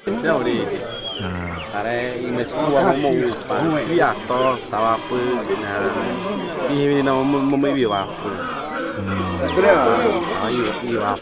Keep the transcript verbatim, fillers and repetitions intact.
Ese é o rei. Aré, e mas com o amor, o pai, e a to, tava, foi, e não, não me viu, foi. Aí, e lá.